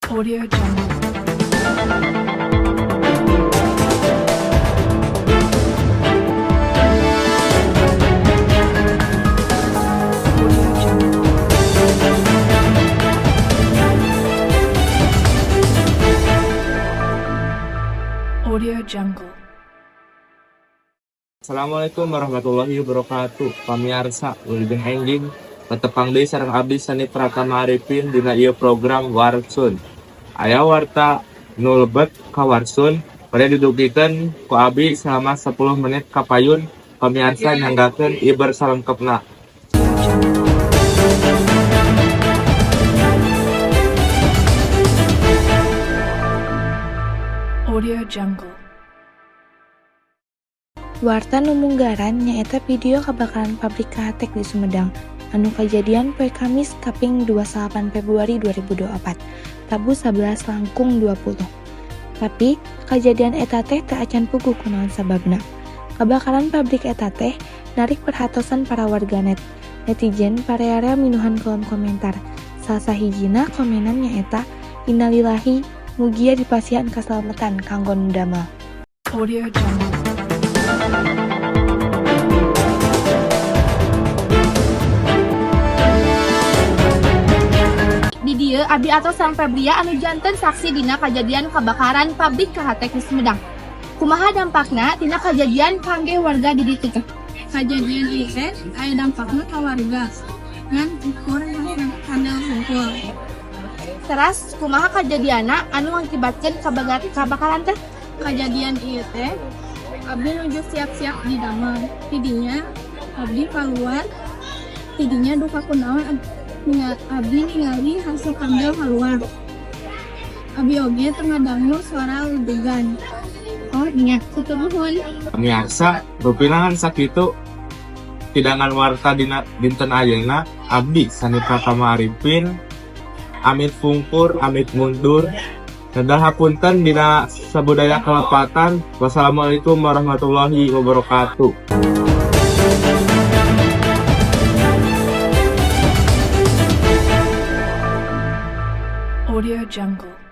Audio Jungle. Audio Jungle. Audio Jungle. Assalamualaikum warahmatullahi wabarakatuh. Pamiarsa, wilujeng enjing patepang deui sareng abdi, Sani Pratama Arifin, dina ieu program Warsun. Aya warta nu lebet ka Warsun bade didugikeun ku abdi selama 10 menit kapayun. Pamiarsa, nyanggakeun iber salengkepna. Audio Jungle. Audio Jungle. Warta nu munggaran nyaeta video kebakaran pabrik Kahatex di Sumedang anu kajadian poe Kamis kaping 28 Februari 2024 tabuh 11.20. Tapi kajadian eta teh teu acan puguh kunaon sababna. Kebakaran pabrik eta teh narik perhatosan para warganet. Netizen parea-rea minuhan kolom komentar. Salah sahijina komenan nyaeta, "Innalillahi, mugia dipasihan kasalametan kanggo nu damel." Audio Jungle. Di dieu abdi atos sareng Febria anu janten saksi dina kajadian kebakaran pabrik Kahatex di Sumedang. Kumaha dampakna tina kajadian kangge warga di ditu teh? Kajadian ieu teh aya dampakna ka warga ngan ukur kandel hungkul. Teras kumaha kajadianna anu ngakibatkeun kabakaran teh? Kajadian ieu teh abdi nuju siap-siap di damel, tidinya abdi keluar, tidinya duka kunaon abdi ningali hasil kandel keluar. Abdi oge teu ngadangu suara ledugan. Oh nya, hatur nuhun. Pamiarsa, rupina ngan sakitu hidangan warta dina dinten ayeuna. Abdi, Sani Pratama Arifin, amit pungkur, amit mundur. Dadah, hapunten dina sabudaya kelepatan. Wassalamualaikum warahmatullahi wabarakatuh. Audio Jungle.